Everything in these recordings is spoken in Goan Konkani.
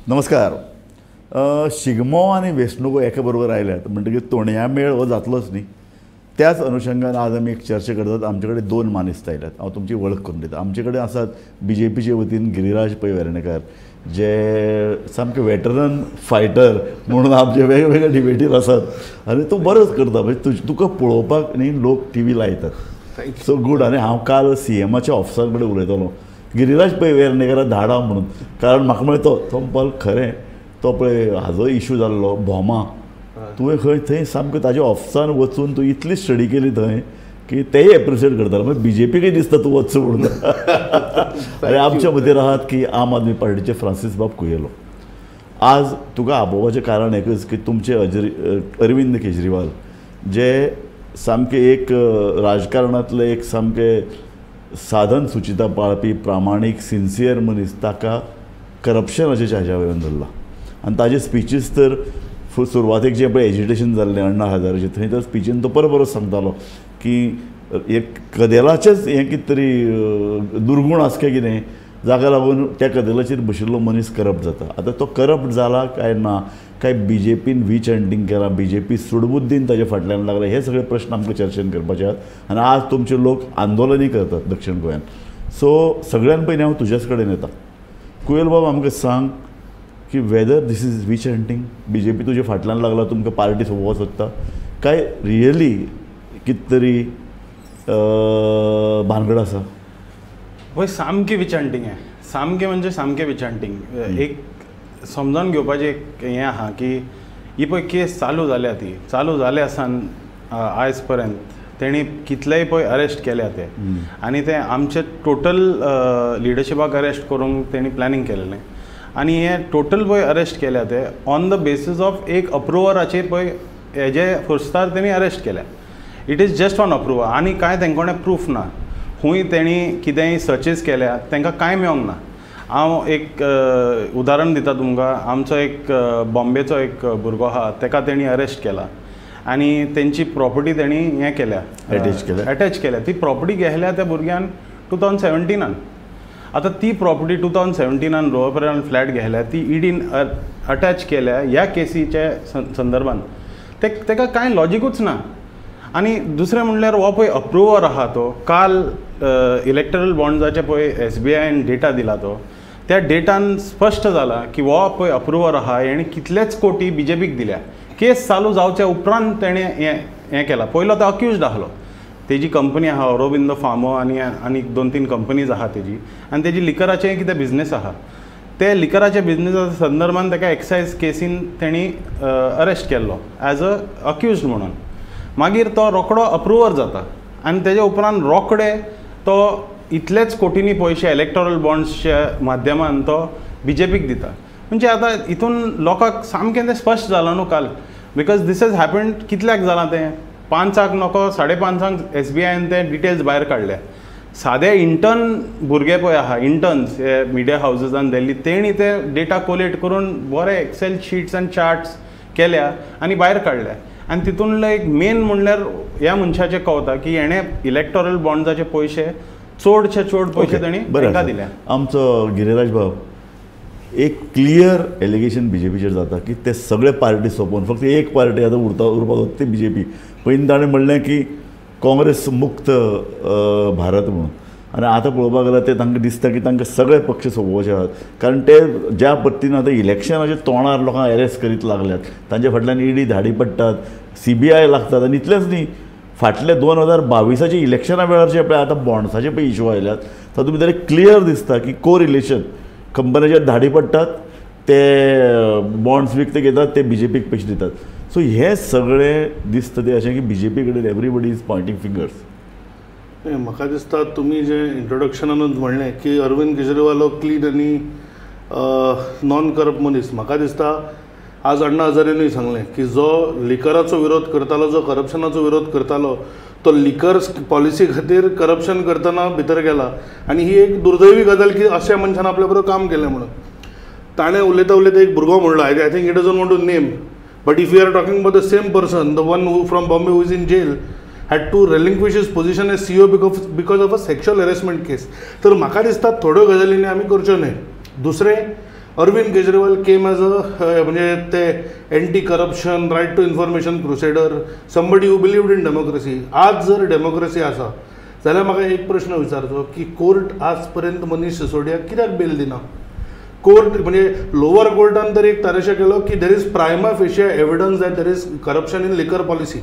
नमस्कार. शिगमो आनी वेंचणुको एका बरोबर आयल्यात म्हणटकीर तोणया मेळ हो जातलोच न्ही. त्याच अनुशंगान आज आमी एक चर्चा करतात. आमचे कडेन दोन मानेस्त आयल्यात, हांव तुमची वळख करून दिता. आमचे कडेन आसात बी जे पीचे वतीन गिरिराज पै वेर्णेकर, जे सामके वेटरन फायटर म्हणून आमचे वेगवेगळे डिबेटीर आसात आनी तूं बरोच करता. म्हणजे तुका पळोवपाक न्ही लोक टी व्ही लायतात. So good. आनी हांव काल सी एमाच्या ऑफिसा कडेन उलयतालो, गिरिराज पै वेर्णेकराक धाडा म्हणून, कारण म्हाका म्हळें तो म्हणपाक खरें तो पळय हाजो इशू जाल्लो भोमा, तुवें खंय थंय सामकें ताज्या ऑफिसान वचून तूं इतली स्टडी केली थंय की तेय एप्रिशिएट करताले. मागीर बी जे पीकय दिसता तूं वचचो म्हणून. आनी आमच्या मदीं आहात की आम आदमी पार्टीचे फ्रांसीस बाब कुयेलो. आज तुका आपोवपाचें कारण एकच की तुमचे अरविंद केजरीवाल जे सामके एक राजकारणांतले एक सामके साधन सुचिता पाळपी प्रामाणीक सिन्सियर मनीस, ताका करप्शनाचे चार्जा वयल्यान धरला. आनी ताजे स्पिचीस तर सुरवातेक जें पळय एजिटेशन जाल्लें अण्णा हजारेचें, थंय तर स्पिचीन तो परत परत सांगतालो की एक कदेलाचेंच हें कितें तरी दुर्गूण आसा काय कितें, जाका लागून त्या कदेलाचेर बशिल्लो मनीस करप्ट जाता. आतां तो करप्ट जाला काय ना, काय B J pin which hunting केलां, बी जे पी सुडबुद्दीन ताजे फाटल्यान लागला, हे सगळे प्रश्न आमकां चर्चेन करपाचे आहात. आनी आज तुमचे लोक आंदोलनूय करतात दक्षिण गोंयांत. सो सगळ्यान पयलीं हांव तुज्याच कडेन येता. कुयेल बाब, आमकां सांग की whether this is witch hunting, B J P तुजे फाटल्यान लागला, तुमकां पार्टी सोंपोवपाक सोदता, काय रियली कितें तरी भानगड आसा? पळय, सामकें which hunting हें, सामकें म्हणजे सामकें which hunting. एक समजून घेवपाचें एक हें आहा की ही पळय केस चालू जाल्या, ती चालू जाल्या आसान आयज पर्यंत तेणी कितलेय पळय अरेस्ट केल्या ते, आनी ते आमचे टोटल लिडरशिपाक अरेस्ट करूंक तेणी प्लॅनिंग केलेलें. आनी हे टोटल पळय अरेस्ट केल्या ते ऑन the basis of एक अप्रुवराचेर पळय हेजे फोर्स्तार तेणी अरेस्ट केल्या. It is just on approval. आनी कांय तेंकोणे प्रूफ ना, खूंय तेणी कितेंय सर्चीस केल्या तांकां कांय मेळोंक ना. हांव एक उदाहरण दिता तुमकां. आमचो एक बॉम्बेचो एक भुरगो आहा, तेका तेणी अरेस्ट केला आनी तेंची प्रॉपर्टी तेणी हें केल्या, एटॅच केल्या, एटॅच केल्या. ती प्रॉपर्टी घेतल्या त्या भुरग्यान 2017. आतां ती प्रॉपर्टी 2017 रोहपरान फ्लॅट घेतल्या, ती इडीन अटॅच केल्या ह्या केसीच्या संदर्भान. तेका कांय लॉजिकूच ना. आनी दुसरें म्हणल्यार हो पळय अप्रुवर आहा तो काल इलेक्टरल बॉन्ड्साचे पळय एस बी आयन डेटा दिला तो, त्या डेटान स्पश्ट जाला की हो पळय अप्रुवर आहा, हेणें कितलेच कोटी बी जे पीक दिल्या. केस चालू जावच्या उपरांत तेणें हें केलां. पयलो तो अक्युज्ड आहलो, तेजी कंपनी आहा ऑरोबिंदो फार्मो आनी आनी 2-3 कंपनीज आहा तेजी, आनी तेजी लिकराचें कितें बिजनेस आहा. ते लिकराच्या बिजनेसा संदर्भान ताका एक्सायज केसीन तेणी अरेस्ट केल्लो एज अ अक्युज्ड म्हणून. मागीर तो रोकडो अप्रुवर जाता आनी तेजे उपरांत रोकडे तो इतलेच कोटींनी पयशे इलेक्टोरल बॉन्ड्सच्या माध्यमान तो बी जे पीक दिता. म्हणजे आतां हितून लोकांक सामकें तें स्पश्ट जालां न्हू काल, because these has happened. कितल्याक जालां तें, 5 नको 5:30 एस बी आयन ते डिटेल्स भायर काडल्या. सादे इंटर्न भुरगे पळय आहा, इंटर्न्स हे मिडिया हावजीसान दिल्ली, तेणी ते डेटा कोलेट करून बरे एक्सेल शिट्स आनी चार्ट्स केल्या आनी भायर काडल्या. आनी तितूंतलें एक मेन म्हणल्यार ह्या मनशाचें कवता की हेणें इलेक्टोरल बॉन्ड्साचे पयशे चडशे चड पयशे तेणी तांकां दिल्या. आमचो गिरिराज बाब, एक क्लियर एलिगेशन बी जे पीचेर जाता की ते सगळे पार्टी सोंपोवन फक्त एक पार्टी आतां उरपाक सोदता ती बी जे पी. पयलीं ताणें म्हणलें की काँग्रेस मुक्त भारत म्हणून, आनी आतां पळोवपाक गेल्यार ते तांकां दिसता की तांकां सगळे पक्ष सोंपोवचे आहात, कारण ते ज्या पद्दतीन आतां इलेक्शनाच्या तोंडार लोकांक अरेस्ट करीत लागल्यात, तांच्या फाटल्यान ईडी धाडी पडटात, सी बी I लागतात. आनी इतलेंच न्ही, फाटले 2022 इलेक्शना वेळार जे पळय आतां बॉन्ड्साचे पळय इशू आयल्यात, तातूंत भितर एक क्लियर दिसता की कोरिलेशन, कंपन्याचेर धाडी पडटात, ते बॉन्ड्स विकते घेतात, ते बी जे पीक पयशे दितात. सो हें सगळें दिसता तें अशें की बी जे पी कडेन एवरीबडी is pointing fingers. म्हाका दिसता तुमी जें इंट्रोडक्शनानूच म्हणलें की अरविंद केजरीवाल हो क्लीन आनी नॉन करप्ट मनीस. म्हाका दिसता आज अण्णा हजारेनूय सांगलें की जो लिकराचो विरोध करतालो, जो करप्शनाचो विरोध करतालो, तो लिकर पॉलिसी खातीर करप्शन करतना भितर गेला. आनी ही एक दुर्दैवी गजाल की अशा मनशान आपल्या बरोबर काम केलें म्हणून. ताणें उलयता उलयता एक भुरगो म्हणलो, I think he doesn't want to name, but if you are talking about the same person, the one who from Bombay who is in jail had to relinquish his position as CEO because of a sexual harassment case. तर म्हाका दिसता थोड्यो गजालींनी आमी करच्यो न्हय. दुसरें, Arvind Kejriwal came as a म्हणजे ते anti corruption, right to information crusader, somebody who believed in democracy. आज जर डेमोक्रेसी आसा जाल्यार म्हाका एक प्रश्न विचारचो की कोर्ट आज पर्यंत मनीष सिसोडियाक कित्याक बेल दिना? कोर्ट म्हणजे लोअर कोर्टान तर एक तारेशे केलो की there is prima facie evidence that there is corruption in liquor policy.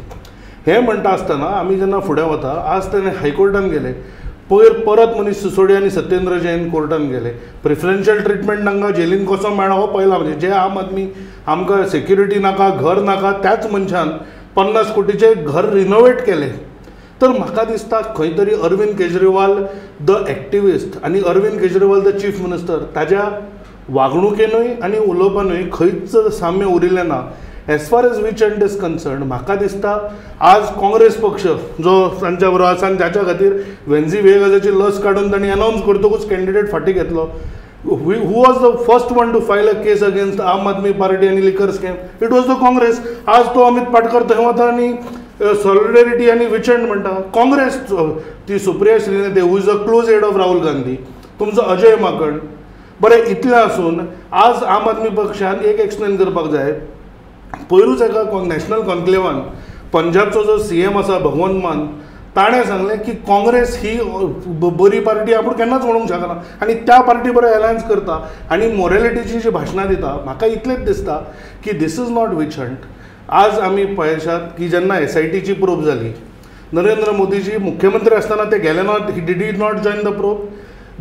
हें म्हणटा आसतना आमी जेन्ना फुडें वता, आज ते हायकोर्टान गेले, पयर परत मनीष सिसोडिया आनी सत्येंद्र जैन कोर्टान गेले. प्रिफरन्शियल ट्रिटमेंट तांकां जेलीन कसो मेळ्ळा हो पळयला. म्हणजे जे आम आदमी आमकां सेक्युरिटी नाका, घर नाका, त्याच मनशान 50 कोटीचें घर रिनोवेट केलें. तर म्हाका दिसता खंय तरी अरविंद केजरीवाल the activist आनी Arvind Kejriwal the chief minister ताज्या वागणुकेनूय आनी उलोवपानूय खंयच साम्य उरिल्लें ना. As far as witch hunt is concern, म्हाका दिसता आज काँग्रेस पक्ष जो तांच्या बरोबर आसा आनी जाच्या खातीर वेन्झी वेगाजाची लस काडून तांणी अनावन्स करतकूच कॅन्डिडेट फाटीं घेतलो, who was the first one to file a case against Aam Aadmi Party आनी liquor scam? It was the Congress. आज तो अमित पाटकर थंय वता आनी सॉलिडेरिटी आनी which hunt म्हणटा. काँग्रेस ती Supriya Shrinate, who is a close aide of Rahul Gandhi, तुमचो अजय माकड. बरें, इतलें आसून आज आम आदमी पक्षान एक एक्सप्लेन करपाक जाय. पयरूच एका नॅशनल कॉन्क्लेवान पंजाबचो जो सीएम आसा भगवंत मान, ताणें सांगलें की काँग्रेस ही बरी पार्टी आपूण केन्नाच म्हणूंक शकना आनी त्या पार्टी बरोबर अलायन्स करता आनी मोरेलिटीची जी भाशणां दिता. म्हाका इतलेंच दिसता की this is not witch hunt. आज आमी पळयशात की जेन्ना एसआयटीची प्रोब जाली, नरेंद्र मोदीजी मुख्यमंत्री आसतना ते गेले ना, he did not join the probe.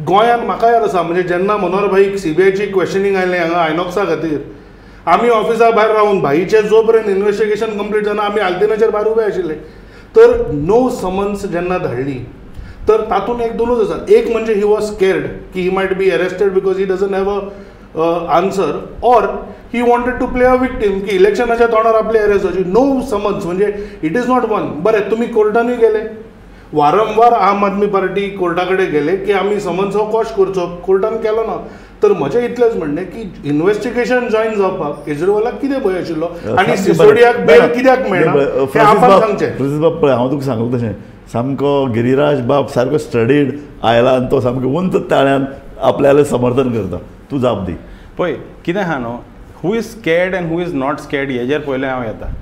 गोंयांत म्हाका याद आसा, म्हणजे जेन्ना मनोहर भाईक सीबीआयची क्वेश्चनींग आयलें हांगा आयनॉक्सा खातीर, आमी ऑफिसा भायर रावन भाईचें जो पर्यंत इन्वेस्टिगेशन कंप्लीट जायना आमी आल्तिनाचेर भायर उबे आशिल्ले. तर नो समन्स जेन्ना धाडली तर तातूंत एक दोनूच आसा. एक म्हणजे he was scared की he might be arrested because he doesn't have a answer, or he wanted to play a victim की इलेक्शनाच्या तोंडार आपली अरेस्ट जावची. नो समन्स म्हणजे it is not one. बरें, तुमी कोर्टानूय गेले, वारंवार आम आदमी पार्टी कोर्टा कडेन गेले की आमी समन्स हो कॉश करचो, कोर्टान केलो ना. तर म्हजें इतलेंच म्हणणें की इन्वेस्टिगेशन जॉयन जावपाक केजरीवालाक कितें भंय आशिल्लो आनी सिसोडियाक बेल कित्याक मेळना हें आपण सांगचें. फ्रांसीस बाब, पळय हांव तुका सांगलो तशें सामको गिरिराज बाब सारको स्टडीड आयला आनी तो सामको उंच ताळ्यान आपल्याला समर्थन करता. तूं जाप दी. पळय कितें आहा न्हू, who is scared and who is not scared हेजेर पयलें हांव येता.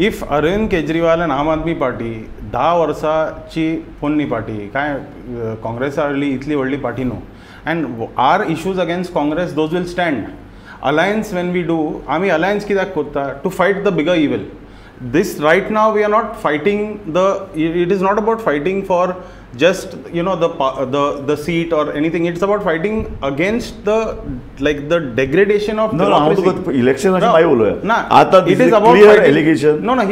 If Arvind Kejriwal आनी आम आदमी पार्टी 10 वर्सांची पोन्नी पार्टी, कांय काँग्रेसा व्हडली इतली व्हडली पार्टी न्हू, and our issues against Congress those will stand. Alliance when we do, आमी अलायन्स कित्याक करता? To fight the bigger evil. This right now we are not fighting the, it is not about fighting for just you know the seat or anything. It's about fighting against the like the degradation of democracy. Election ना, आता it is about clear allegation no no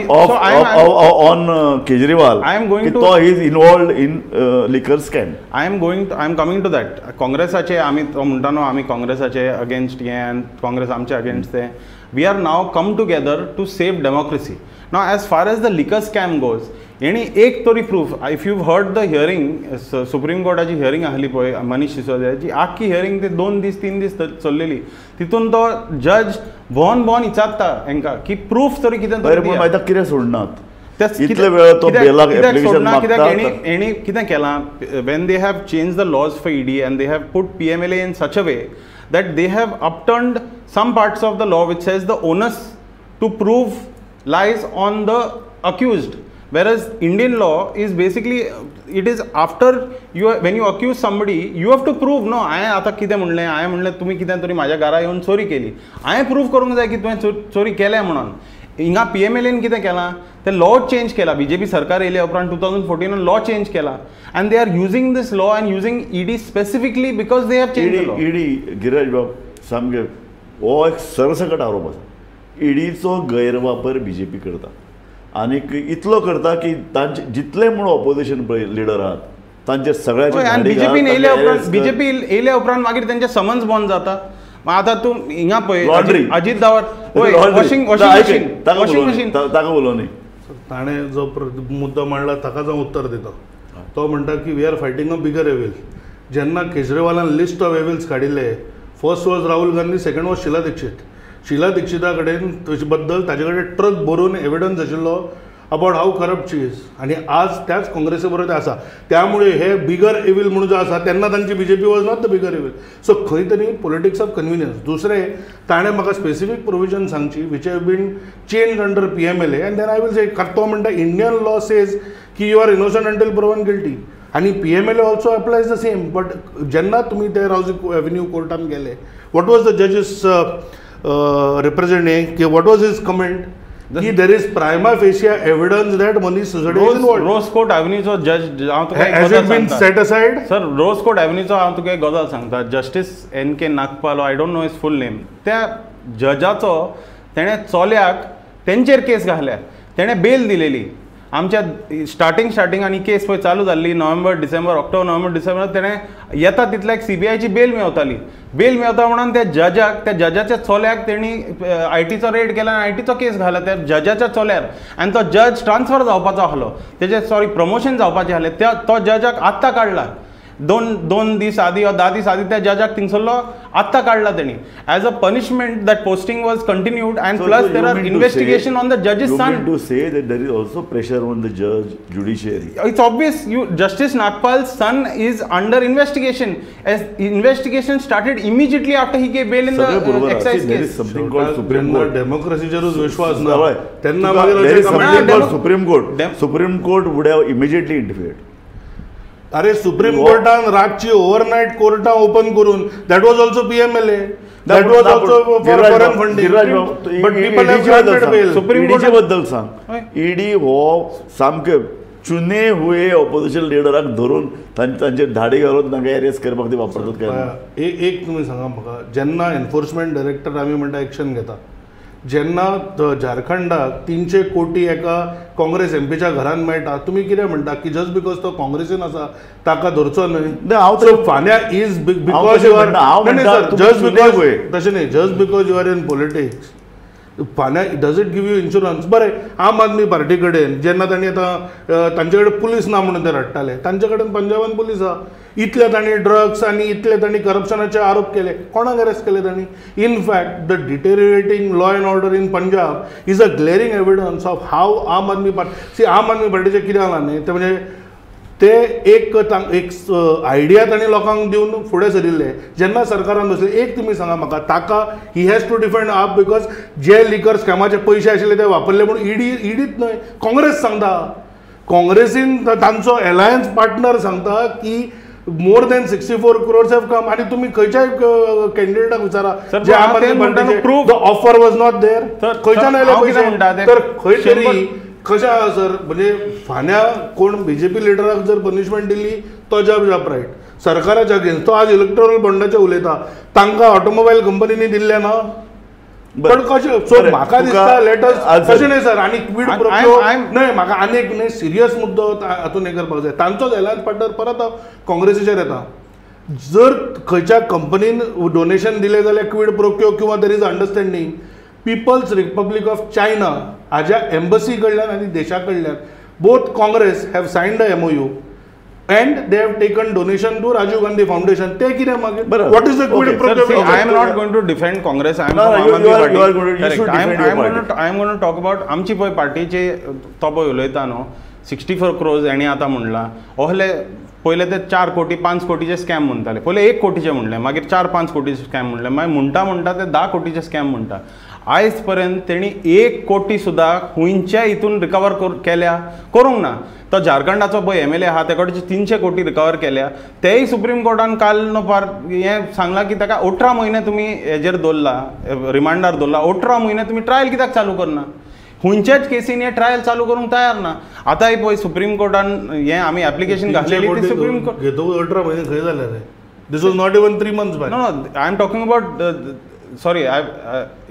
on Kejriwal I am going to he is involved in liquor scam. I am going I am coming to that. काँग्रेसाचे आमी म्हणटा न्हू, आमी काँग्रेसाचे अगेन्स्ट हें आनी काँग्रेस आमचे अगेन्स्ट तें. We are now come together to save democracy. Now as far as the liquor scam goes, हेणी एक तरी proof, if you heard the hearing, supreme कोर्टाची हियरींग आहली पळय मनीष सिसोदियाची, आख्खी हियरींग ते 2 दीस 3 दीस चल्लेली. तितून तो जज भोवन भोवन विचारता हेंकां की प्रूफ तरी कितें तरी कितें सोडनात. इतले वेळ तो बेलाक एप्लिकेशन मागता. हेणी कितें केलां, when they have change the laws for ED and they have put PMLA in such a way that they have upturned some parts of the law which says the onus to prove lies on the accused, whereas Indian law is basically it is after you when you accuse somebody you have to prove. No, हांवें आतां कितें म्हणलें, हांवें म्हणलें तुमी कितें तरी म्हाज्या घरा येवन चोरी केली, हांवें प्रूव करूंक जाय की तुवें चोरी केल्या म्हणून. हिंगा PMLAन कितें केलां, ते लॉ चेंज केला. बीजेपी सरकार येयल्या उपरांत 2014 लॉ चेंज केला and they are using this law and using ED specifically because they have change the law. ED Giriraj बाब सामके हो एक सरसकट आरोप आसा. ईडीचो गैरवापर बीजेपी करता आनीक इतलो करता की तांचे जितले म्हूण ऑपोजिशन लिडर आहात तांचे सगळ्याचे बीजेपीन येयल्या उपरांत, बीजेपी येयल्या उपरांत मागीर तेंचे समन्स बंद जाता. आतां तूं हिंगा पळय अजीत दावर वॉशिंग मशीन ताका उलोवनी. ताणें जो मुद्दो मांडला ताकाच हांव उत्तर दिता. तो म्हणटा की we are fighting a bigger evil. जेन्ना केजरीवालान लिस्ट ऑफ एविल्स काडिल्ले, first was Rahul Gandhi, second was Sheila Dikshit. Sheila दीक्षिता कडेन बद्दल ताजे कडेन ट्रक भरून एविडन्स आशिल्लो about how corrupt she is. आनी आज त्याच काँग्रेसी बरोबर ते आसा. त्यामुळे हे बिगर एवील म्हणून जो आसा तेन्ना तांची BJP was not the bigger evil. So खंय तरी पॉलिटिक्स ऑफ कन्विनियन्स. दुसरें ताणें म्हाका स्पेसिफीक प्रोविजन सांगची which have been change under PMLA and then I will say. तो म्हणटा इंडियन लॉ सेज की you are innocent until proven guilty आनी PMLA also applies the same. But जेन्ना तुमी ते रावजी एव्हेन्यू कोर्टान गेले, what was the जजीस रिप्रेझेंटिंग की what was his comment की there is prima facie evidence that Manish Sisodia is involved. Rose Court एव्हेन्यूचो जज हांव तुका एक हॅज गजाल it bin सांगता. Set aside? Sir, rose court एव्हेन्यूचो हांव तुका एक गजाल सांगता. Justice N K. Nagpal, I don't know his full name, त्या जजाचो तेणें चल्याक तेंचेर केस घाल्या, तेणें बेल दिलेली. आमच्या स्टार्टींग स्टार्टींग आनी केस पळय चालू जाल्ली November December, October November December, तेणें येता तितल्याक सीबीआयची बेल मेवताली. बेल मेवता म्हणून त्या जजाक, त्या जजाच्या चल्याक तेणी आयटीचो रेड केला आनी आयटीचो केस घाला त्या जजाच्या चल्यार. आनी तो जज ट्रान्सफर जावपाचो आसलो, तेजे सॉरी प्रमोशन जावपाचें आसलें, त्या तो जजाक आत्तां काडला. दोन दोन दीस आदी वा 10 दीस आदी त्या जजाक थिंगसरलो आत्तां काडला तेणी as a punishment. That posting was continued and plus there are investigation on the judge's You son. mean to say that there is also pressure on the judge, judiciary? It's obvious. You Justice Nagpal's son is under investigation. As investigation started immediately after he gave bail in the सगळें बरोबर आसा. excise See, there is case. something called Supreme Court. डेमोक्रेसीचेरूच विश्वास ना हय. तेन्ना तुका- मागीर there is अशें something comment- called Supreme Court. Supreme Court would have immediately interfered. अरे सुप्रीम कोर्टान रातची ओव्हरनायट कोर्टां ओपन करून, that was also PMLA, that was also for foreign funding, but people have granted bail. Supreme ईडीचे Court- बद्दल सांग. हय. ईडी हो सामके चुने हुए ऑपोजिशन लिडराक धरून तांचेर धाडी घालून तांकां अरेस्ट करपाक ते वापरतात काय ना? एक तुमी सांगा म्हाका, जेन्ना एनफोर्समेंट डायरेक्टर आमी म्हणटा एक्शन घेता, जेन्ना झारखंडाक 300 कोटी एका काँग्रेस एमपीच्या घरान मेळटा, तुमी कितें म्हणटा की जस्ट because तो काँग्रेसीन आसा ताका धरचो न्हय? ना, हांव सो फाल्यां is because तशें you are म्हणना, हांव म्हणटा तुमी जस्ट चुने because हुए. तशें न्ही, just because you are in politics फाल्यां does it give you insurance? बरें, आम आदमी पार्टी कडेन जेन्ना तांणी आतां तांचे कडेन पुलीस ना म्हणून ते रडटाले, तांचे कडेन पंजाबान पुलीस आहा. इतले तांणी ड्रग्स आनी इतले तांणी करप्शनाचे आरोप केले, कोणाक अरेस्ट केले तांणी? In fact the deteriorating law and order in Punjab is a glaring evidence of how Aam Aadmi Party. See, आम आदमी पार्टीचें कितें जालां न्ही तें म्हणजे ते एक एक आयडिया तांणी लोकांक दिवन फुडें सरिल्ले. जेन्ना सरकारान बसले, एक तुमी सांगा म्हाका, ताका he has to defend AAP because जे लिकर स्कॅमाचे पयशे आशिल्ले ते वापरले म्हणून ईडी, ईडीत न्हय, काँग्रेस सांगता, काँग्रेसीन तांचो एलायन्स पार्टनर सांगता की more than 64 crores have come. आनी तुमी खंयच्याय कॅन्डिडेटाक विचारा Sir, जे पण आम हांव आदमी तें म्हणटा न्हू, पार्टीचे, proof. The offer was not there. Sir, खंयच्यान sir, आयले हांव कितें पयशे? म्हणटा ते तर खंय तरी शंबर कशें आसा सर, म्हणजे फाल्यां कोण बीजेपी लिडराक जर पनिशमेंट दिली तो जज अपरायट, सरकाराच्या अगेन्स्ट तो आज इलेक्टोरल बॉन्डाचे उलयता, तांकां ऑटोमोबायल कंपनींनी दिल्लें ना. बरें. पण कशें सो बरें, म्हाका तुका दिसता लेटस आज तशें न्हय सर. आनी Kwid I'm- pro I'm- I'm- न्हय, म्हाका आनी एक न्हय सिरियस मुद्दो हातून हें करपाक जाय. तांचोच एलायन्स पार्टनर परत हांव काँग्रेसीचेर येता. जर खंयच्या कंपनीन डोनेशन दिलें जाल्यार क्वीड प्रोक्यो किंवा there is understanding, People's Republic of China हाज्या एम्बसी कडल्यान आनी देशा कडल्यान both Congress have signed a MOU and they have taken donation to Rajiv Gandhi Foundation. ते कितें मागीर बरं. What is the quid Okay. Pro Sir, see, I am not going to defend Congress. I am No, from no, Aam you- Aadmi you are- Party. you are going to- you Correct. should I am, defend I your am going party. to, I am going to talk about आमची पळय पार्टीची तो पळय उलयता न्हू 64 क्रोर्स हेणी आतां म्हणलां. ओहले पयले ते 4 कोटी 5 कोटीचे स्कॅम म्हणटाले, पयले 1 कोटीचे म्हणले, मागीर 4-5 कोटीचे स्कॅम म्हणले, मागीर म्हणटा म्हणटा ते 10 कोटीचे स्कॅम म्हणटा. आयज पर्यंत तेणी 1 कोटी सुद्दां खुंयच्या हितून रिकवर केल्या करूंक ना. तो झारखंडाचो पळय एम एल ए आहा तेका 300 कोटी रिकवर केल्या, तेय सुप्रीम कोर्टान काल न्हू पार हें सांगलां की ताका 18 म्हयने तुमी हेजेर दवरला, रिमांडार दवरला, 18 म्हयने तुमी ट्रायल कित्याक चालू करना? खंयच्याच केसीन हें ट्रायल चालू करूंक तयार ना. आतांय पळय सुप्रीम कोर्टान हें आमी एप्लिकेशन घातलेली ती सुप्रीम कोर्ट घेतकूच 18 म्हयने खंय जाले रे? This was not even 3 months back. No, no, I am talking about, sorry,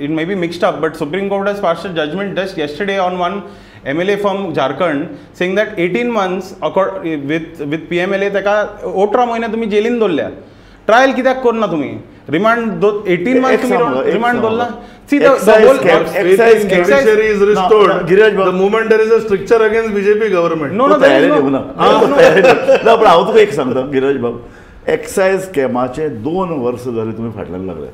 it may be mixed up, but Supreme Court has passed a judgment just yesterday on one MLA from Jharkhand saying that 18 months with PMLA ताका 18 म्हयने तुमी जेलीन दवरल्या, ट्रायल कित्याक करना तुमी? रिमांड 18 months तुमी रिमांड दवरला. See the whole Excise cap- Judiciary is restored. No, no, Giraj the moment there is a stricture against BJP government. No, no, there is no. ना. पण हांव तुका एक सांगता गिराज बाब, एक्सायज स्कॅमाचे 2 वर्सां जाली तुमी फाटल्यान लागले.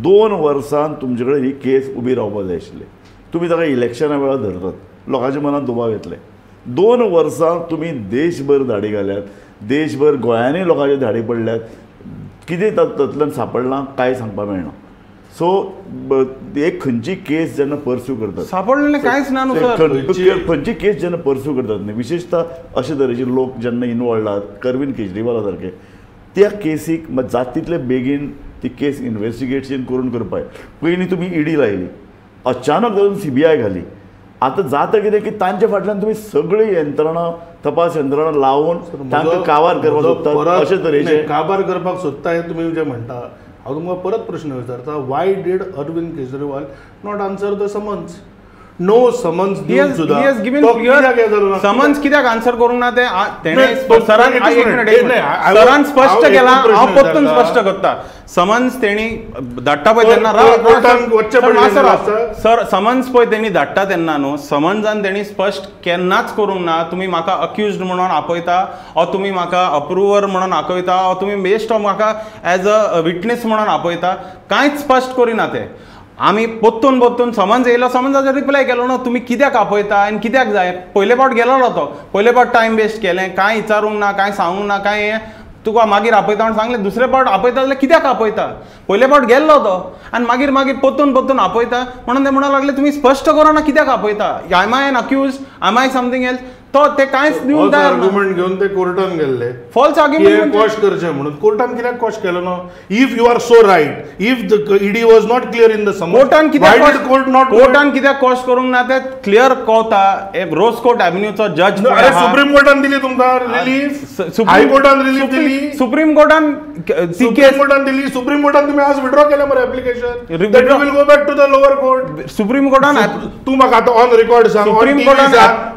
2 वर्सान तुमचे कडेन ही केस उबी रावपाक जाय आशिल्ली. तुमी ताका इलेक्शना वेळार धरतात. लोकांच्या मनात दुबाव येतले. 2 वर्सां तुमी देशभर धाडी घाल्यात, देशभर गोंयांनी लोकांच्यो धाडी पडल्यात, कितें तातूंतल्यान सांपडलां कांय सांगपाक मेळना. सो एक खंयची केस जेन्ना पर्स्यू करतात सापडलें कांयच ना न्हू सर. खंयची केस जेन्ना पर्स्यू करतात न्ही, विशेषतः अशे तरेचे लोक जेन्ना इनवॉल्ड आहात अरविंद केजरीवाला सारके, त्या केसीक जात तितले बेगीन ती केस इन्वेस्टिगेशन करून करपाक. पयलीं तुमी ईडी लायली, अचानक तातूंत सीबीआय घाली. आतां जाता कितें की तांच्या फाटल्यान तुमी सगळी यंत्रणा तपास यंत्रणा लावन तांकां काबार करपाक सोदतात. अशे तरेचे काबार करपाक सोदता हें तुमी जें म्हणटा. हांव तुमकां परत प्रश्न विचारता, why did Arvind Kejriwal not answer the summons? No summons दिवन सुद्दां समन्स कित्याक आन्सर करूंक ना तें सरान सरान स्पश्ट केलां. हांव परतून स्पश्ट करता, समन्स तेणी धाडटा पळय तेन्ना सर, समन्स पळय तेणी धाडटा तेन्ना न्हू, समन्सान तेणी स्पश्ट केन्नाच करूंक ना तुमी म्हाका अक्युज्ड म्हणून आपयता ओ तुमी म्हाका अप्रुवर म्हणून आपयता ओ तुमी बेस्ट ऑफ म्हाका एज अ विटनेस म्हणून आपयता, कांयच स्पश्ट करिना ते. आमी पोत्तून पोत्तून समन्स येयलो, समन्साचेर रिप्लाय केलो ना तुमी कित्याक आपयता आनी कित्याक जाय. पयले फावट गेलोलो तो, पयले फावट टायम वेस्ट केलें, कांय विचारूंक ना, कांय सांगूंक ना, कांय हें तुका मागीर आपयता म्हण सांगलें. दुसरे फावट आपयता जाल्यार कित्याक आपयता, पयले फावट गेल्लो तो आनी मागीर मागीर पोत्तून पोत्तून आपयता म्हणून ते म्हणूंक लागले तुमी स्पश्ट करो ना कित्याक आपयता, am I an accused, am I something else. तो ते कांयच दिवंक तयार ना. आर्ग्युमेंट घेवन ते कोर्टान गेल्ले, फॉल्स आर्ग्युमेंट क्वॉश करचें म्हणून. कोर्टान कित्याक क्वॉश केलो ना? If you are so right, if the ED was not clear in the summons, कोर्टान कित्याक कोर्टान कित्याक क्वॉश करूंक ना ते क्लियर कळटा. रोजकोट एव्हेन्यूचो जज, सुप्रीम कोर्टान दिली तुमकां रिलीफ, हाय कोर्टान रिलीफ दिली, सुप्रीम कोर्टान सुप्रीम कोर्टान दिली. सुप्रीम कोर्टान तुमी आज विड्रॉ केलें मरे application, that you will go back to the lower court. Supreme कोर्टान तूं म्हाका आतां ऑन रिकॉर्ड सांग,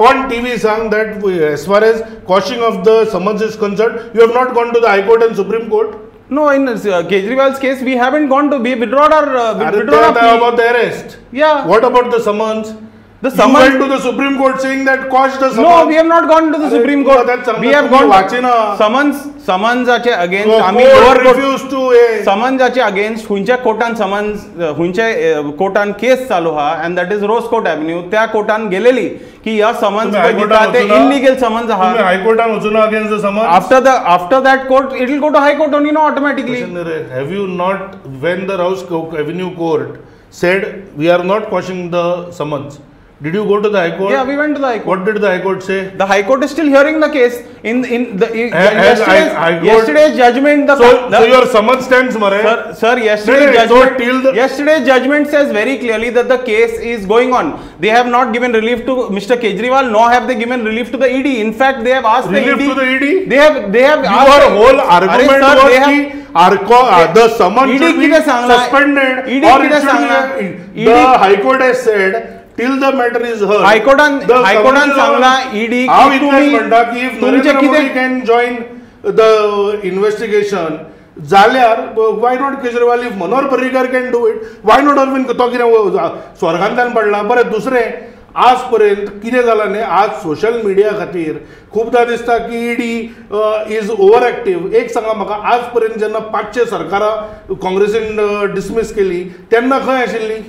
ऑन टीव्ही सांग that as far as quashing of the summons is concerned, you have not gone to the High Court and Supreme Court. No, in Kejriwal's case, we haven't gone to. We withdrawed our. Withdrawed our about the arrest. Yeah. What about the summons? The summons. You went to the Supreme Court saying that quash the summons. No, we have not gone to the Supreme Court. We have gone. Summons, समन्साचे against आमी लोअर कोर्ट, समन्साचे अगेन्स्ट खंयच्या कोर्टान समन्स, खंयच्या कोर्टान केस चालू आहा, and that is Rose Court Avenue, त्या कोर्टान गेलेली की ह्या समन्स दिता ते इलिगल समन्स आहा. हायकोर्टान वचूना against the summons. After that court it will go to high court only no automatically. Have you not, when the Rouse Avenue court said we are not quashing the summons, did you go to the High Court? Yeah, we went to the High Court. What did the High Court say? The High Court is still hearing the case. In the yesterday's judgment, the so your summons stands, mare. Sir, yesterday's judgment, so yesterday's judgment says very clearly that the case is going on. They have not given relief to Mr. Kejriwal, nor have they given relief to the ED. In fact, they have asked relief the ED to the ED. They have asked. Your whole argument was the summons should be suspended, or it should be. The High Court has said till the matter is heard. High Courtan सांगला ED हांव इतलेंच म्हणटा की if Narendra Modi can join the investigation जाल्यार why not Kejriwal? If Manohar Parrikar can do it, why not Arvind? तो कितें स्वर्गांतल्यान पडला. बरें, दुसरें आज पर्यंत कितें जालां न्ही, आज सोशल मिडिया खातीर खुबदां दिसता की ईडी is over active. एक सांगा म्हाका, आज पर्यंत जेन्ना 500 सरकारां काँग्रेसीन डिसमीस केली तेन्ना खंय आशिल्ली?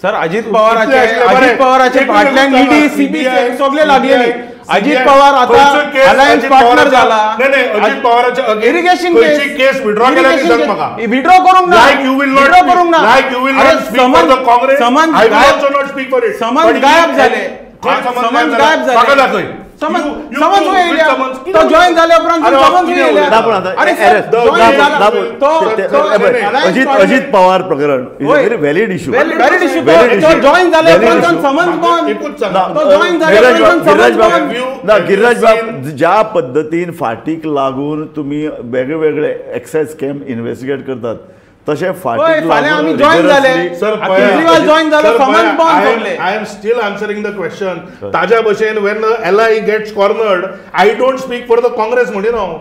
सर, अजित पवाराचे फाटल्यान ईडी सीबीआय सगळे लागलेली. अजित पवार आता अलायन्स पार्टनर जाला. नाही, अजित पवाराचे इरिगेशन केस विड्रॉ केला की सांग म्हाका. विड्रॉ करूंक ना, like you will not, withdraw करूंक ना. Like you will not speak for the Congress, I will also not speak for it. Summons गायब झाले, समन्स गायब झाले. म्हाका दाखय समन्स येयल्या, तो जॉईन जाल्या उपरांत समन्स येयल्या. अजित पवार प्रकरण is a very valid issue. Valid issue. तो जॉईन जाल्या उपरांत समन्स बंद, तो जॉईन जाल्या उपरांत समन्स बंद. ना गिरिराज बाब, ज्या पद्दतीन फाटीक लागून तुमी वेगळे वेगळे एक्सायज स्कॅम इन्व्हेस्टिगेट करतात, तशें फाटीक लागून जॉईन जाले, केजरीवाल जॉईन जालो, समन्स बंद सोडले. I am still answering the question. ताज्या भशेन when ally gets cornered, I don't speak for the Congress म्हणिना हांव.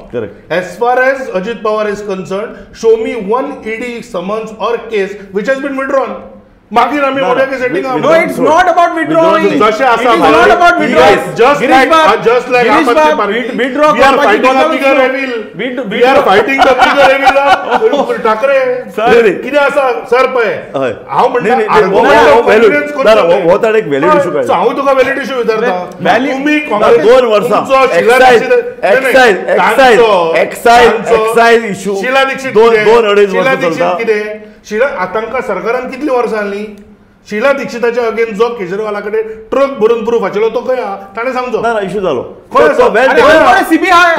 As far as Ajit Pawar is concerned, show me one ED summons or case which has been withdrawn. मागीर आमी म्हणूया की setting. No, it's not about withdrawing. जशें आसा it is not about withdrawing. Just like Aam Aadmi Party, withdraw we are fighting a bigger evil. We are fighting the bigger evil of Thackeray. कितें आसा सर पळय, हांव म्हणटा हांव तुका व्हॅलिड इशू विचारता. तुमी 2 वर्सां एक्सायज इशू शीला दीक्षित 2-2.5 वर्सां चलता. कितें शीला आतांकां सरकारान कितली वर्सां जालीं शीला दीक्षिताच्या अगेन्स्ट जो केजरीवाला कडेन ट्रक भरून प्रूफ आशिल्लो तो खंय आहा ताणें सांगचो. ना इशू जालो सीबीआय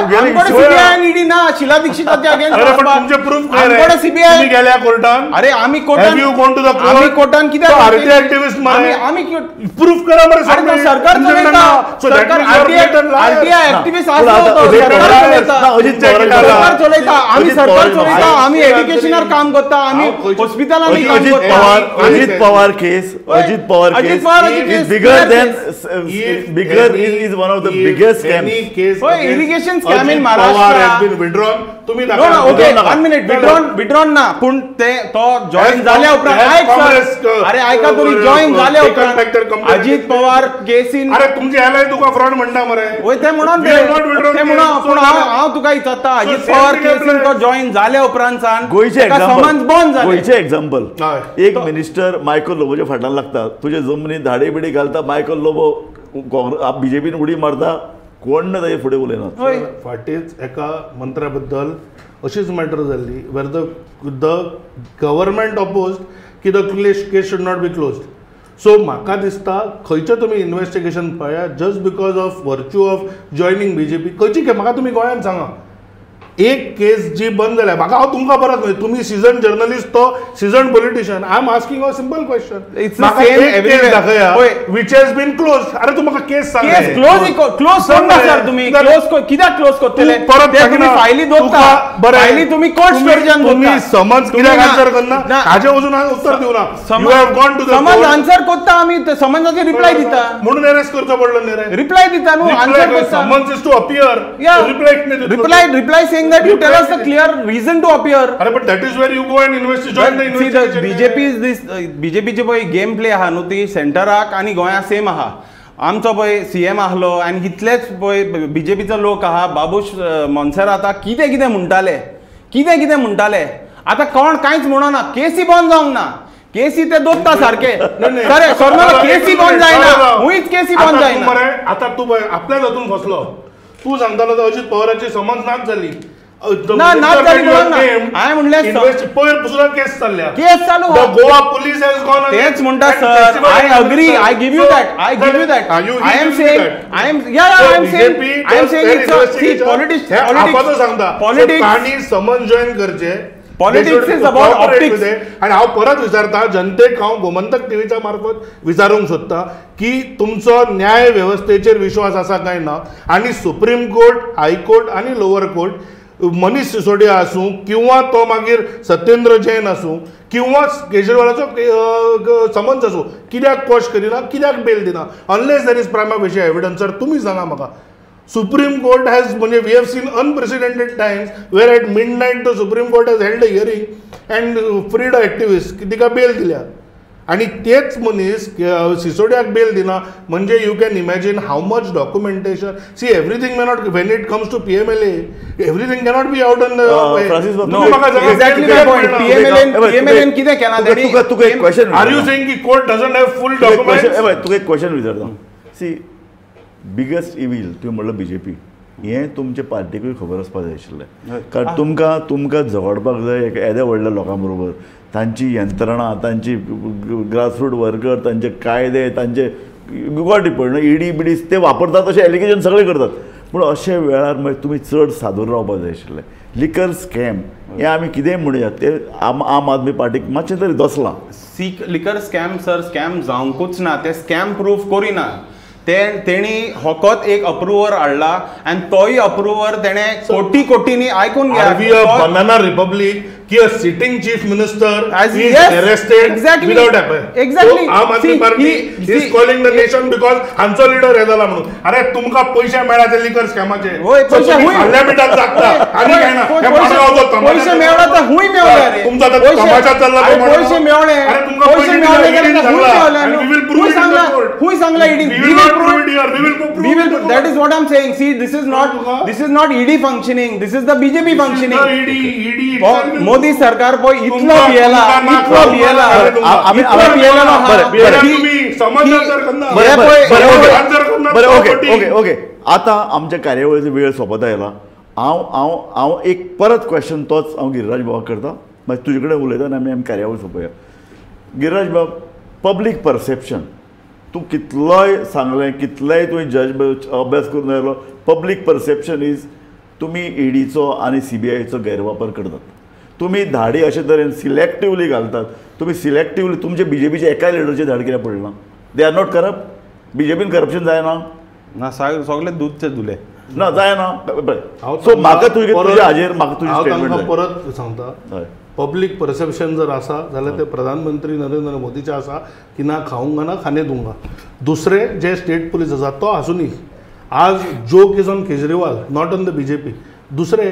ईडी ना शीला दीक्षिताच्या अगेन्स्ट. अरे पण तुमचे प्रूफ खंय? सीबीआय तुम्ही गेल्या कोर्टान. अरे आमी कोर्टान आमी कोर्टान कित्याक आरटीआय एक्टिविस्ट मरे आमी प्रूफ करा मरे. सरकार चलयता, सरकार आरटीआय एक्टिविस्ट आसलो तो सरकार चलयता, सरकार चलयता, आमी सरकार चलयता, आमी एज्युकेशनार काम करता, आमी हॉस्पिटलांनी काम करता. Ajit Pawar case, Ajit Pawar case is bigger than bigger is one of the biggest scams. Irrigation scam in Maharashtra Pawar has been withdrawn. तुम्ही no no okay 1 minute withdrawn ना पूण ते तो जॉइन जाल्या उपरांत आयक सर, अरे आयका तुम्ही जॉइन जाल्या उपरांत अजित पवार केसीन. अरे तुमचे एलआय तुका फ्रॉड म्हणटा मरे. वय ते म्हणून ते म्हणून पूण हांव तुका विचारता अजित पवार केसीन तो जॉइन जाल्या उपरांत सान गोंयचे समन्स बंद जालें. गोंयचे एग्जाम्पल, एक मिनिस्टर मायकल लोबोच्या फाटल्यान लागता, तुजे जमनी धाडे बिडे घालता, मायकल लोबो बीजेपीन उडी मारता, कोण ना ताजे फुडें उलयना. फाटीच एका मंत्र्या बद्दल अशीच मॅटर जाल्ली where the the government opposed की the case should not be closed. So म्हाका दिसता खंयचें तुमी इन्वेस्टिगेशन पळया just because of virtue of joining BJP खंयची म्हाका तुमी गोंयांत सांगा एक केस जी बंद जाल्या. म्हाका हांव तुमकां परत न्हय, तुमी सिजन जर्नलिस्ट तो season politician. I am asking a simple question. म्हाका एक केस दाखया which has been close. अरे तूं म्हाका केस सांग. केस क्लोज क्लोज कोण सर तुमी क्लोज कित्याक क्लोज करतले? परत तुमी फायली दवरता, फायली तुमी कोर्ट स्टोरेजान दवरता. तुमी समन्स कित्याक आन्सर करना हाजे अजून उत्तर दिवना. You have gone to the summons answer करता आमी, समन्साचेर रिप्लाय दिता म्हणून अरेस्ट करचो पडलो न्ही रे. रिप्लाय दिता न्हू, आन्सर करता. Summons is to appear, reply reply reply saying that you tell us the clear reason to appear. Arey, but that is where you go and invest, join the investigation. See, the BJP is this BJP चे पळय गेम प्ले आहा न्हू ती सेंटराक आनी गोंया सेम आहा. आमचो पळय सीएम आहलो आनी इतलेच पळय बीजेपीचो लोक आहा बाबूश मोन्सेरात कितें कितें म्हणटाले, कितें कितें म्हणटाले. आतां कोण कांयच म्हणना, केसी बंद जावंक ना, केसी ते दोत्ता सारके. केसी बंद जायना, हुंयच केसी बंद जायना. आतां तूं पळय आपल्याच हातून फसलो. तूं सांगतालो तो अजित पवाराची समन्स नाच जाली. ना नाच जाली म्हणून ना हांवें म्हणलें पयर पसून केस चल्ल्या, केस चालू. Goa police has gone. तेच म्हणटा sir, I agree, I give you that, I give you that. I am saying, I am yeah I am saying, I am saying it's see politics. Politics सांगता पॉलिटिक्स तांणी समन्स जॉइन करचे. Politics is about optics. आनी हांव परत विचारता जनतेक, हांव गोमंतक टीव्हीच्या मार्फत विचारूंक सोदता की तुमचो न्याय वेवस्थेचेर विश्वास आसा काय ना? आनी सुप्रीम कोर्ट, हायकोर्ट आनी लोअर कोर्ट मनीष सिसोडिया आसूं किंवा तो मागीर सत्येंद्र जैन आसूं किंवा केजरीवालाचो समन्स आसूं, कित्याक क्वॉश करिना, कित्याक बेल दिना unless there is prima facie evidence? Sir तुमी सांगा म्हाका. Supreme Court has, we have seen unprecedented times where at midnight the Supreme Court has held a hearing and freed a activist, तिका बेल दिल्या. आनी तेच मनीस सिसोडियाक बेल दिना म्हणजे you can imagine how much documentation. See everything may not, when it comes to PMLA everything cannot be out on. PMLN कितें केलां? तुका एक क्वेश्चन, are you saying की court doesn't have full documents? तुका एक क्वेश्चन विचारता. सी बिगेस्ट इवील तुवें म्हणलं बीजेपी, हें तुमचे पार्टीकूय खबर आसपाक जाय आशिल्लें. कारण तुमकां तुमकां झगडपाक जाय एक येद्या व्हडल्या लोकां बरोबर, तांची यंत्रणा, तांची ग्रासरूट वर्कर, तांचे कायदे, तांचे गॉट it पडना इडी बिडी ते वापरतात अशें एलिगेशन सगळे करतात. पूण अशे वेळार मागीर तुमी चड सादूर रावपाक जाय आशिल्लें. लिकर स्कॅम हें आमी कितेंय म्हणुया, ते आम आदमी पार्टीक मातशें तरी दसलां. सीक लिकर स्कॅम सर, स्कॅम जावंकूच ना, ते स्कॅम प्रूफ करिना. तेणी होकत एक अप्रुवर हाडला आनी तोय अप्रुवर तेणें कोटी कोटींनी आयकून घ्या. बनाना रिपब्लीक की a sitting chief minister is arrested without FIR. Exactly. Aam Aadmi Party is calling the nation because हांचो लिडर हे जाला म्हणून. अरे तुमकां पयशे मेळ्ळा ते लिकर स्कॅमाचे, पार्लमेंटात जागता आनी काय ना, पयशे मेळ्ळा तर हुंय मेळ्ळे रे, तुमचो आतां तमाशा चल्ला, पयशे मेळ्ळे, पयशे मेळ्ळे हुंय सांगला ED. We will prove. That is what I am saying. See, this is not ED functioning. This is the BJP functioning. ED Modi सरकार पळय इतलो भियेला, इतलो भियेला, इतलो भियेला. बरें, ओके ओके ओके. आतां आमच्या कार्यावळीचो वेळ सोंपत आयला. हांव हांव हांव एक परत क्वेश्चन तोच हांव गिरिराज बाबाक करता, मागीर तुजे कडेन उलयता आनी आमी आमी कार्यावळ सोंपोया. गिरिराज बाब, पब्लीक परसेप्शन तूं कितलोय सांगलें, कितलेय तुवें जज अभ्यास करून आयलो, पब्लीक परसेप्शन is तुमी ईडीचो आनी सीबीआयचो गैरवापर करतात, तुमी धाडी अशे तरेन सिलेक्टिवली घालतात, तुमी सिलेक्टिवली तुमचे बीजेपीचे एकाय लिडरचे धाड कित्याक पडना? They are not corrupt. बीजेपीन करप्शन जायना ना, सगळे दूधचे धुले ना, जायना. बरें, सो म्हाका तुजे तुज्या हाजेर म्हाका तुजें स्टेटमेंट परत सांगता. पब्लीक परसेप्शन जर आसा जाल्यार ते प्रधानमंत्री नरेंद्र मोदीचे आसा की ना खाऊंगा ना खाने दूंगा. दुसरे जे स्टेट पुलीस आसा तो आसूनी. आज joke is on Kejriwal, not on the BJP. दुसरे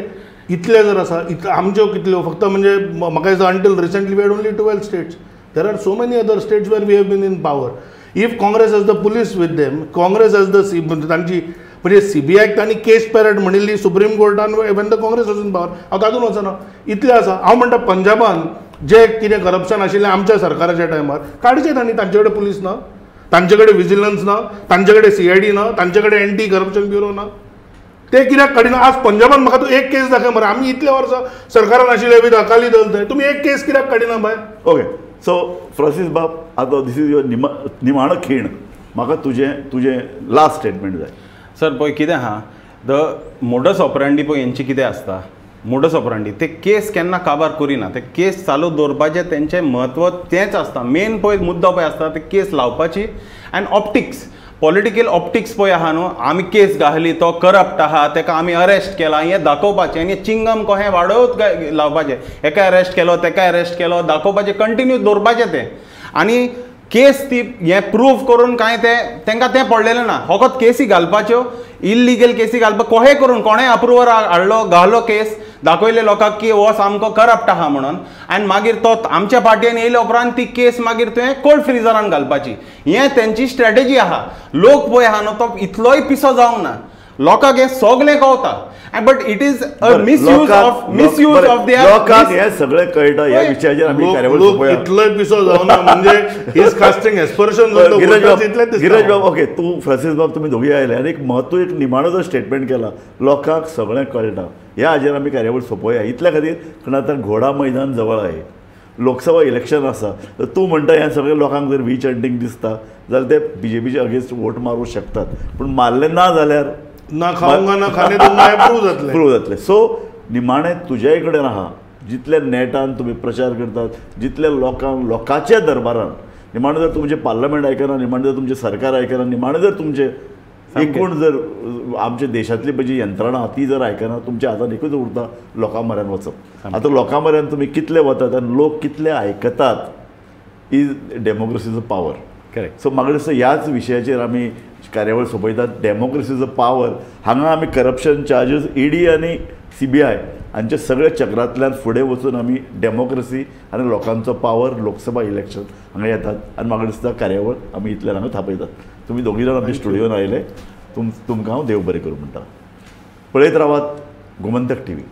इतले जर आसा, इतले आमच्यो कितल्यो फक्त म्हणजे म्हाका दिसता until recently we had only 12 states. There are so many other states where we have been in power. If Congress has the police with them, Congress has the तांची म्हणजे सीबीआयक तांणी केस पॅरेड म्हणिल्ली supreme कोर्टान when the Congress was in power. हांव तातूंत वचना, इतलें आसा. हांव म्हणटा पंजाबान जे कितें करप्शन आशिल्लें आमच्या सरकाराच्या टायमार काडचें तांणी. तांचे कडेन पुलीस ना, तांचे कडेन विजिलन्स ना, तांचे कडेन सीआयडी ना, तांचे कडेन एंटी करप्शन ब्युरो ना, ते कित्याक काडिना? आज पंजाबान म्हाका तूं एक केस दाखय मरे. आमी इतले वर्सां सरकारान आशिल्ले विथ अकाली दल, थंय तुमी एक केस कित्याक काडिना बाय? ओके, सो फ्रांसीस बाब, आतां this is your निमाणो खीण, म्हाका तुजें तुजें लास्ट स्टेटमेंट जाय. सर पळय कितें आहा, the modus operandi पळय हेंची कितें आसता, मोडस ऑपरांडी ते केस केन्ना काबार करिना, ते केस चालू दवरपाचें तेंचें म्हत्व तेंच आसता. मेन पळय मुद्दो पळय आसता ते केस लावपाची आनी ऑप्टिक्स, पॉलिटिकल ऑप्टिक्स पळय आहा न्हू, आमी केस घाली तो करप्ट आहा तेका आमी अरेस्ट केला हें दाखोवपाचें आनी चिंगम कहें वाडोवत लावपाचें, हेका अरेस्ट केलो तेका अरेस्ट केलो दाखोवपाचें, कंटिन्यू दवरपाचें तें. आनी केस ती हें प्रूव करून कांय तें तांकां तें पडलेलें ना, फकत केसी घालपाच्यो, इल्लिगल केसी घालपा, कोहे करून कोणें अप्रुवर हाडलो घालो केस दाखयले लोकांक की हो सामको करप्ट आहा म्हणून, आनी मागीर तो आमच्या पार्टीन येयल्या उपरांत ती केस मागीर तुवें कोल्ड फ्रिजरान घालपाची, हें तेंची स्ट्रॅटेजी आहा. लोक पळय आहा न्हू तो इतलोय पिसो जावंक ना, लोकांक हें सगळें कळटा, but it is a misuse of their. लोकांक हें सगळें कळटा ह्या विशयाचेर आमी कार्यावळ सोंपोवया. इतलोय पिसो जावना म्हणजे his casting एस्पर्शन. गिरीश बाब, ओके, तूं फ्रांसीस बाब तुमी दोगूय आयले आनी एक म्हत्व एक निमाणो जो स्टेटमेंट केला, लोकांक सगळें कळटा ह्या हाजेर आमी कार्यावळ सोंपोवया. इतल्या खातीर कारण आतां घोडा मैदान जवळ आहे, लोकसभा इलेक्शन आसा, तर तूं म्हणटा ह्या सगळ्या लोकांक जर which hunting दिसता जाल्यार ते बीजेपीचे अगेन्स्ट वोट मारूंक शकतात, पूण मारले ना जाल्यार ना खाऊंगा ना खाने दूंगा हें प्रूव जातलें, प्रूव जातलें. सो निमाणें तुज्याय कडेन आहा, जितल्या नेटान तुमी प्रचार करतात, जितल्या लोकांक लोकांच्या दरबारान, निमाणें जर तुमचें पार्लमेंट आयकना, निमाणें जर तुमचें सरकार आयकना, निमाणें जर तुमचें एकूण जर आमच्या देशांतली जी यंत्रणा आहा ती जर आयकना, तुमच्या हातान एकूच उरता लोकां म्हऱ्यान वचप. आतां लोकां म्हऱ्यान तुमी कितले वतात आनी लोक कितले आयकतात is डेमोक्रेसीचो पावर. करेक्ट. सो म्हाका दिसता ह्याच विशयाचेर आमी कार्यावळ सोंपयतात, डेमोक्रेसीचो पावर. हांगा आमी करप्शन चार्जीस ईडी आनी सीबीआय हांच्या सगळ्या चक्रांतल्यान फुडें वचून आमी डेमोक्रेसी आनी लोकांचो पावर लोकसभा इलेक्शन हांगा येतात आनी म्हाका दिसता कार्यावळ आमी इतल्यान हांगा थापयतात. तुमी दोगूय जाण आमच्या स्टुडियोन आयले, तुमकां हांव देव बरें करूं म्हणटा. पळयत रावात गोमंतक टीव्ही.